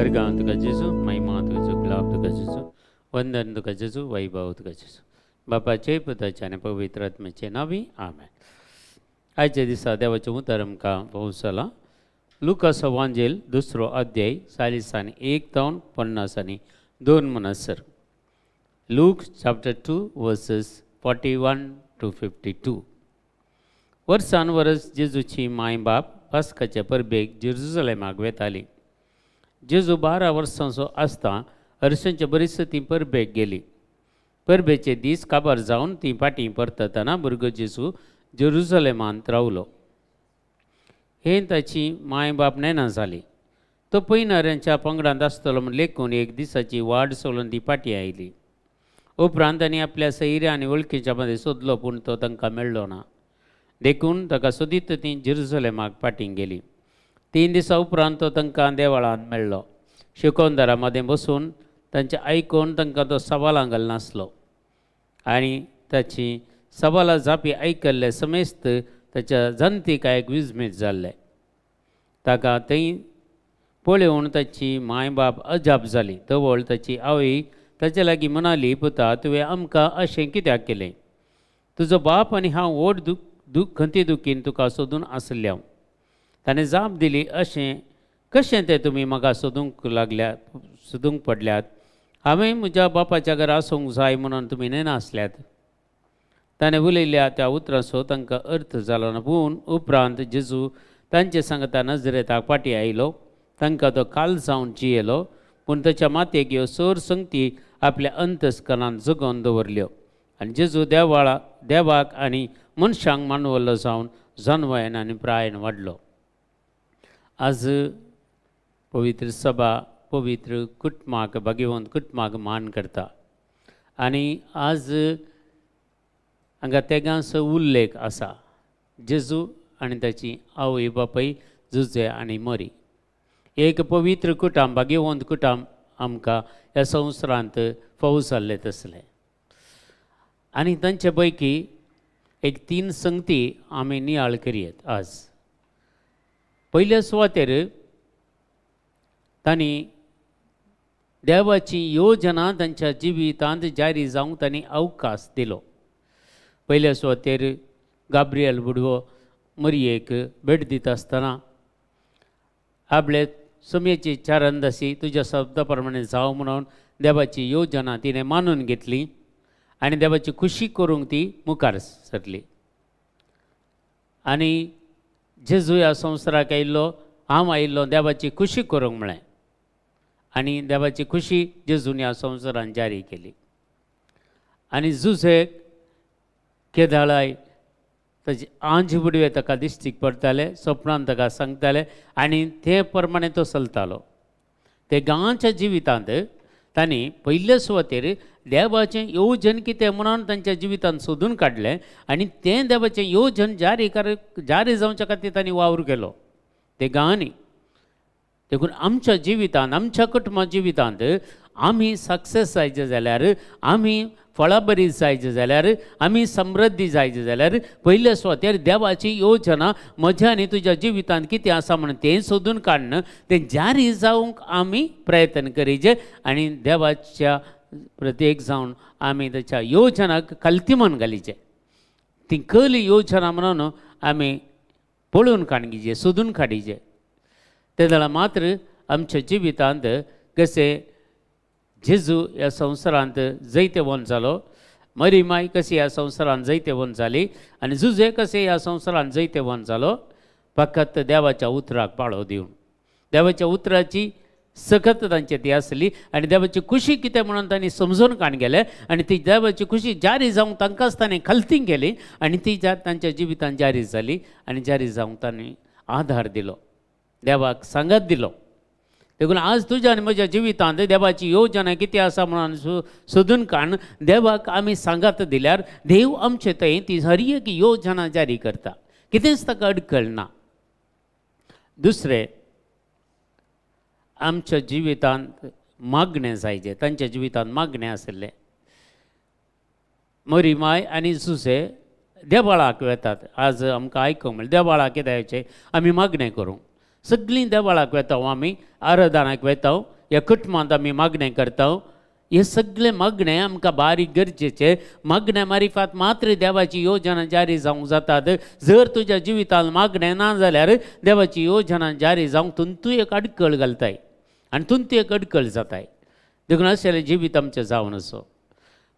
अर्गां तुका जेजू, महिमा तुका जेजू, गुलाब तुका जेजू, वंदन तुका जेजू, वैभव तुका जेजू. बापाचे, पुताचे आनी पवित्र आत्म्याचे नांवी आमेन. आयच्या दिसा देवाचें उतर आमकां पावस जालां. लुकास वांजेल 2 अध्याय 41 जावन 52 म्हणसर. Luke chapter 2 verses 41 to 52. वर्सान वर्स जेजूची माय बाप पास्काचे परबेक जेरुजलेमाक वेताली. जेजू 12 वर्सांचो आसता हरशांचे बरीच ती परबेक गेली. परबेचे दीस काबार जावन ती फाटीं परततना भुरगो जेजू जेरुजलेमांत रावलो. हें ताची माय बाप नेना जाली. तो पयणाऱ्यांच्या पंगडांत आसतलो म्हूण लेखून एक दिसाची वाड सोलून ती फाटीं आयली. उपरांत तांणी आपल्या सैऱ्या आनी वळखीच्या मदें सोदलो, पूण तो तांकां मेळ्ळो ना. देखून ताका सोदीत ती जेरुजलेमाक फाटीं गेली. 3 दिसां उपरांत तो तांकां देवळांत मेळ्ळो. शिकोवदारा मदें बसून तांचें आयकून तांकां तो सवालां घालनासलो आनी ताची सवालां जापी आयकल्ले समेस्त ताच्या जनतिकायक विजमीत जाल्ले. ताका थंय पळोवन ताची माय बाप अजाप जाली. तवळ ताची आवय ताचे लागीं म्हणाली, पुता, तुवें आमकां अशें कित्याक केलें? तुजो बाप आनी हांव व्हड खंती दुखीन तुका सोदून आसले हांव. ताणें जाप दिली, अशें कशें तें तुमी म्हाका सोदूंक लागल्या, सोदूंक पडल्यात? हांवें म्हज्या बापाच्या घरा आसूंक जाय म्हणून तुमी नेनासल्यात. ताणें उलयल्या त्या उतरांचो तांकां अर्थ जालो ना. पूण उपरांत जेजू तांचे सांगता नजरेताक फाटीं आयलो. तांकां तो काल जावन जियेलो, पूण ताच्या मातयेक ह्यो सोर संगती आपल्या अंतस्करणान जगोवन दवरल्यो. आनी जेजू देवाक आनी मनशांक मानवल्लो जावन जनवयन आनी प्रायन वाडलो. आज पवित्र सभा पवित्र कुटुंबाक, भाग्यवंत कुटुंबाक मान करता आनी आज हांगा तेगांचो उल्लेख आसा. जेजू आनी ताची आवय बापूय जुजे आनी मरी. एक पवित्र कुटुंब, भाग्यवंत कुटुंब आमकां ह्या संवसारांत फावो जाल्लें तसलें. आनी तांचे पैकी एक 3 संगती आमी नियाळ करयेत आज. पयल्या सुवातेर तांणी देवाची योजना तांच्या जिवितांत जारी जावंक तांणी अवकाश दिलो. पयल्या सुवातेर गाब्रियल बुडवो मरयेक भेट दिता आसतना आपले सुमयेची 4 अंदासी तुज्या शब्दा प्रमाणे जावं म्हणून देवाची योजना तिणें मानून घेतली आनी देवाची खुशी करूंक ती मुखार सरली. आनी जेजू ह्या संवसाराक आयिल्लो, हांव आयिल्लो देवाची खुशी करूंक म्हळें आनी देवाची खुशी जेजून ह्या संवसारान जारी केली. आनी जुझेक केदाळाय ताजी आंज बुडवे ताका दिश्टीक पडटाले, सपनान ताका सांगताले आनी ते प्रमाणे तो चलतालो. ते गांवच्या जिवितांत तांणी पयले सुवातेर देवाचें योजन कितें म्हणून तांच्या जिवितांत सोदून काडलें आनी तें देवाचें योजन जारी जावच्या खातीर तांणी वावर केलो ते गांवांनी. देखून आमच्या जिवितांत, आमच्या कुटुंबा जिवितांत आमी सक्सेस जायचे जाल्यार, आमी फळाबरी जायचे जाल्यार, आमी समृद्धी जायचे जाल्यार पयल्या सुवातेर देवाची योजना म्हज्या आनी तुज्या जिवितांत कितें आसा म्हणून तें सोदून काडून तें जारी जावंक आमी प्रयत्न करीचे आनी देवाच्या प्रत्येक जावन आमी ताच्या योजनाक कल्तिमान घालीचे. ती कली योजना म्हणून आमी पळोवन काडीचे, सोदून काडीचे. ते जाल्यार मात्र आमच्या जिवितांत कशें जेजू ह्या संवसारांत जैतवंत जालो, मरी माय कशी ह्या संवसारांत जैतवंत जाली आनी जुजे कशें ह्या संवसारांत जैतवंत जालो, फकत देवाच्या उतराक पाळो दिवन, देवाच्या उतराची सखत तांचे ती आसली आनी देवाची खुशी कितें म्हणून तांणी समजून काण गेले आनी ती देवाची खुशी जारी जावंक तांकांच तांणी खलतींग केली आनी ती तांच्या जिवितांत जारी जाली आनी जारी जावंक तांणी आधार दिलो, देवाक सांगात दिलो. देखून आज तुज्या आनी म्हज्या जिवितांत देवाची योजना कितें आसा म्हणून सोदून काडून देवाक आमी सांगात दिल्यार देव आमचे थंय ती हर एक योजना जारी करता, कितेंच ताका अडखळ ना. दुसरें, आमच्या जिवितांत मागणें जायचे, तांच्या जिवितांत मागणें आशिल्लें. मरी माय आनी जुजे देवाळाक वेतात. आज आमकां आयकूंक मेळ्ळें देवाळाक कित्याक येवचें, आमी मागणें करूंक. सगळीं देवळाक वेता आमी, आराधनाक वेता, ह्या कुटुंबांत आमी मागणें करता. हे सगळे मागणें आमकां बारीक गरजेचें. मागण्या मारिफात मात्र देवाची योजना जारी जावंक जातात. जर तुज्या जिवितांत मागणें ना जाल्यार देवाची योजना जारी जावंक तुंतू एक अडकळ घालताय आनी तुंतू एक अडकळ जाताय. देखून अशें जिवीत आमचें जावन असो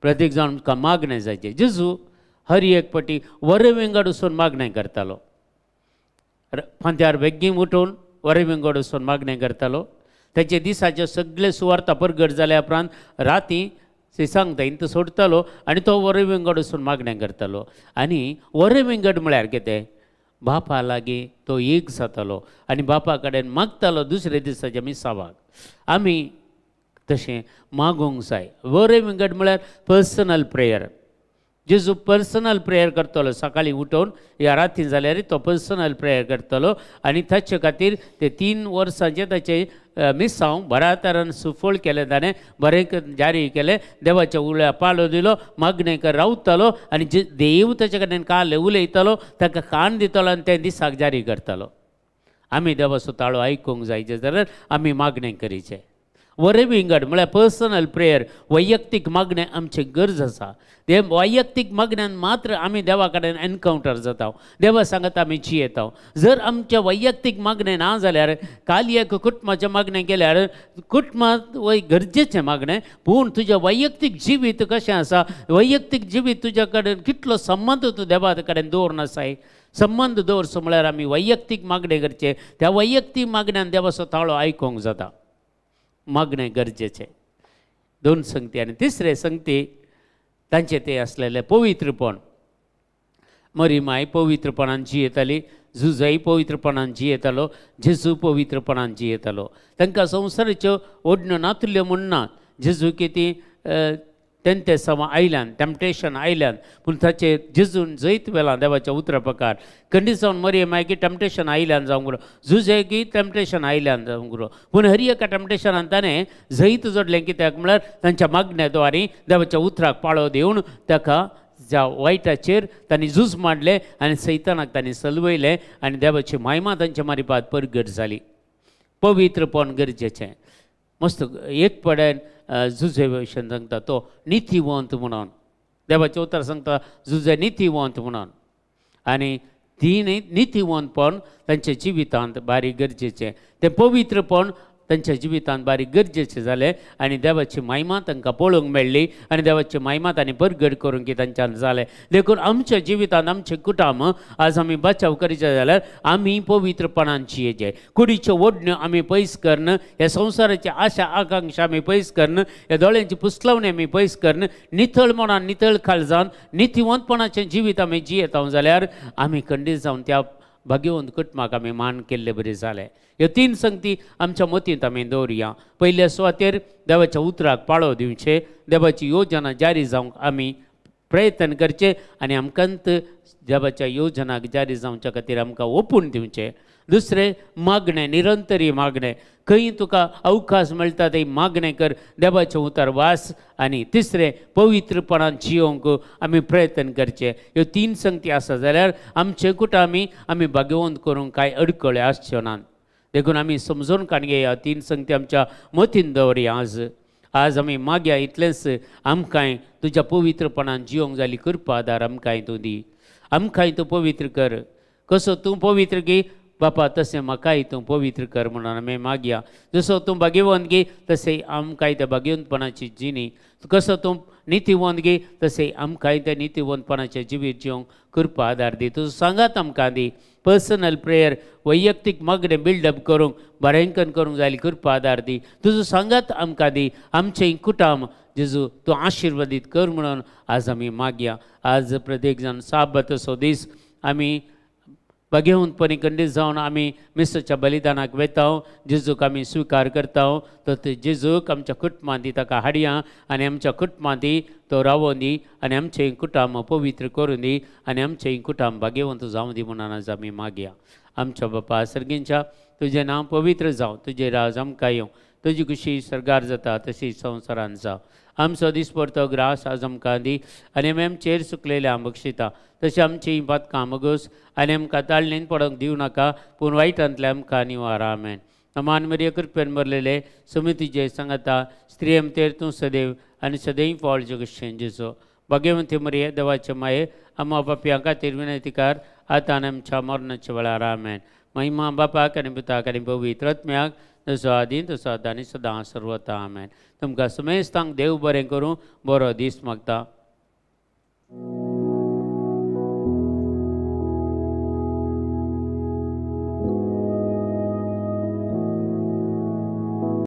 प्रत्येक जावन आमकां मागणें जायचें. जेजू हर एक पटी वरे विंगड वचून मागणें करतालो. फांत्यार बेगीन उठून वरे विंगड वचून मागणें करतालो. ताचे दिसाचे सगळे सुवार्ता परगट जाल्या उपरांत राती सांगता इंत सोडटालो आनी तो वरे विंगड वचून मागणें करतालो. आनी वरे विंगड म्हळ्यार कितें, बापा लागीं तो एक जातालो आनी बापा कडेन मागतालो दुसरे दिसाच्या मिसावाक. आमी तशें मागूंक जाय. वरे विंगड म्हळ्यार पर्सनल प्रेयर. जेजू पर्सनल प्रेयर करतलो सकाळीं उठोवन या राती जाल्यार तो पर्सनल प्रेयर करतलो. आनी ताचे खातीर ते 3 वर्सांचे ताचे मिसांव बऱ्या तरान सुफळ केलें, ताणें बरें जारी केलें, देवाच्या उल्या पालो दिलो, मागणें कर रावतालो आनी जे देव ताचे कडेन काल उलयतालो ताका कान दितालो आनी ते दिसाक जारी करतालो. आमी देवाचो ताळो आयकूंक जाय जाल्यार आमी मागणें करीचें. वरे विंगड म्हळ्यार पर्सनल प्रेयर, वैयक्तीक मागणें आमची गरज आसा. ते वैयक्तीक मागण्यान मात्र आमी देवा कडेन एनकावंटर जाता, देवा सांगता आमी जियेता. जर आमचें वैयक्तीक मागणें ना जाल्यार काल एक कुटुंबाचें मागणें केल्यार कुटुंबांत वय गरजेचें मागणें, पूण तुजें वैयक्तीक जिवीत कशें आसा, वैयक्तीक जिवीत तुज्या कडेन कितलो संबंद तूं देवा कडेन दवरून आसाय. संबंद दवरचो म्हळ्यार आमी वैयक्तीक मागणें करचें. त्या वैयक्तीक मागण्यान देवाचो ताळो आयकूंक जाता. मागणें गरजेचें. 2 संगती. आनी तिसरे संगती तांचें तें आसलेलें पवित्रपण. मरी माय पवित्रपणान जियेताली, जुजय पवित्रपणान जियेतालो, जेजू पवित्रपणान जियेतालो. तांकां संवसाराच्यो ओडण्यो नातल्यो म्हूण ना. जेजू कितें तेंते समा आयल्यान, टेम्पटेशन आयल्यान, पूण ताचेर जेजून जैत व्हेलां देवाच्या उतरा प्रकार. खंडीत जावन मरियम मायकी टेम्पटेशन आयल्यान जावंक पुरो, जुजेकी टेम्पटेशन आयल्यान जावंक पुरो, पूण हर एका टेम्पटेशनान ताणें जैत जोडलें. कित्याक म्हळ्यार तांच्या मागण्या द्वारी देवाच्या उतराक पाळो दिवन ताका ज्या वायटाचेर तांणी झूज मांडलें आनी सैतानाक तांणी सलवयलें आनी देवाची महिमा तांच्या मारिपात परगट जाली. पवित्रपण गरजेचें. मस्त एक पडेन जुजे भशेन सांगता तो नितीवंत म्हणून. देवाचें उतर सांगता जुजे नितीवंत म्हणून. आनी ती नितीवंतपण तांच्या जिवितांत बारीक गरजेचें, तें पवित्रपण तांच्या जिवितांत बारीक गरजेचें जालें आनी देवाची महिमा तांकां पळोवंक मेळ्ळी आनी देवाची महिमा तांणी परगट करूंक की तांच्यान जालें. देखून आमच्या जिवितांत आमचें कुटुंब आज आमी बचाव करीचे जाल्यार आमी पवित्रपणान जियेचें. कुडीच्यो ओडण्यो आमी पयस करून, ह्या संवसाराची आशा आकांक्षा आमी पयस करून, ह्या दोळ्यांची पुसलवणी आमी पयस करून, नितळ मनान नितळ काळजान नितीवंतपणाचें जिवीत आमी जियेता जाल्यार आमी खंडीत जावन त्या भाग्यवंत कुटुंबाक आमी मान केल्ले बरें जालें. ह्यो 3 संगती आमच्या मतींत आमी दवरुया. पयल्या सुवातेर देवाच्या उतराक पाळो दिवचें, देवाची योजना जारी जावंक आमी प्रयत्न करचें आनी आमकां देवाच्या योजनाक जारी जावच्या खातीर आमकां ओपून दिवचें. दुसरें मागणें, निरंतरी मागणें. खंय तुका अवकाश मेळटा थंय मागणें कर, देवाचें उतर वास. आनी तिसरें पवित्रपणान जियोवंक आमी प्रयत्न करचे. ह्यो 3 संगती आसा जाल्यार आमचे कुटुंब आमी आमी भाग्यवंत करूंक कांय अडकळे आसच्यो नात. देखून आमी समजून काडून घेया, 3 संगती आमच्या मतीन दवरया. आज आज आमी मागया इतलेंच, आमकांय तुज्या पवित्रपणान जियोंक जाली कृपा आदार आमकांय तूं दी, आमकांय तूं पवित्र कर. कसो तूं पवित्र गी बापा तशें म्हाकाय तूं पवित्र कर म्हणून आमी मागया. जसो तूं भाग्यवंत गी तशें आमकांय त्या भाग्यवंतपणाची जिणी, कसो तूं नितीवंत गी तशें आमकांय त्या नितीवंतपणाचें जिवीत जिवंक कृपा आदार दी. तुजो सांगात आमकां दी. पर्सनल प्रेयर, वैयक्तीक मागणें बिल्डअप करूंक बरेंकन करूंक जाली कृपा आदार दी. तुजो सांगात आमकां दी. आमचें कुटुंब जेजू तूं आशिर्वादीत कर म्हणून आज आमी मागया. आज प्रत्येक जाण साबाताचो दीस आमी भाग्यवंतपणी खंडीत जावन आमी मिसाच्या बलिदानाक वेता, जेजूक आमी स्विकार करता. तर ते जेजूक आमच्या कुटुंबांत ताका हाडया आनी आमच्या कुटुंबांत तो रावों दी आनी आमचें कुटुंब पवित्र करूं दी आनी आमचें कुटुंब भाग्यवंत जावं दी म्हणून आज आमी मागया. आमच्या बापा सर्गींच्या, तुजें नांव पवित्र जावं, तुजें राज आमकां येवं, तुजी खुशी सर्गार जाता तशी संवसारान जावं. आमचो दिसपडतो ग्रास आज आमकां दी आनी आमी आमचेर सुकलेले आम बक्षिता तशें आमची पातकां मगोस आनी आमकां ताळणेन पडोंक दिवं नाका, पूण वायटांतले आमकां निवार. आमेन. नमान मरिया कृपेन भरलेले समितीचे सांगता स्त्रियमतेर तूं सदैव आनी सदैव पावल जगशें जेजो भाग्यवंती मरिया देवाचे माये आम्हा पापयां खातीर विनंती कर आतां आनी आमच्या मरणाच्या वेळार आमेन. महिमा बापाक आनी पुताक आनी पवित्र आत्म्याक जसो आदी तसो आतां आनी सदां सर्वता आमेन. तुमकां समेस्तांक देव बरें करूं बरो दीस मागता.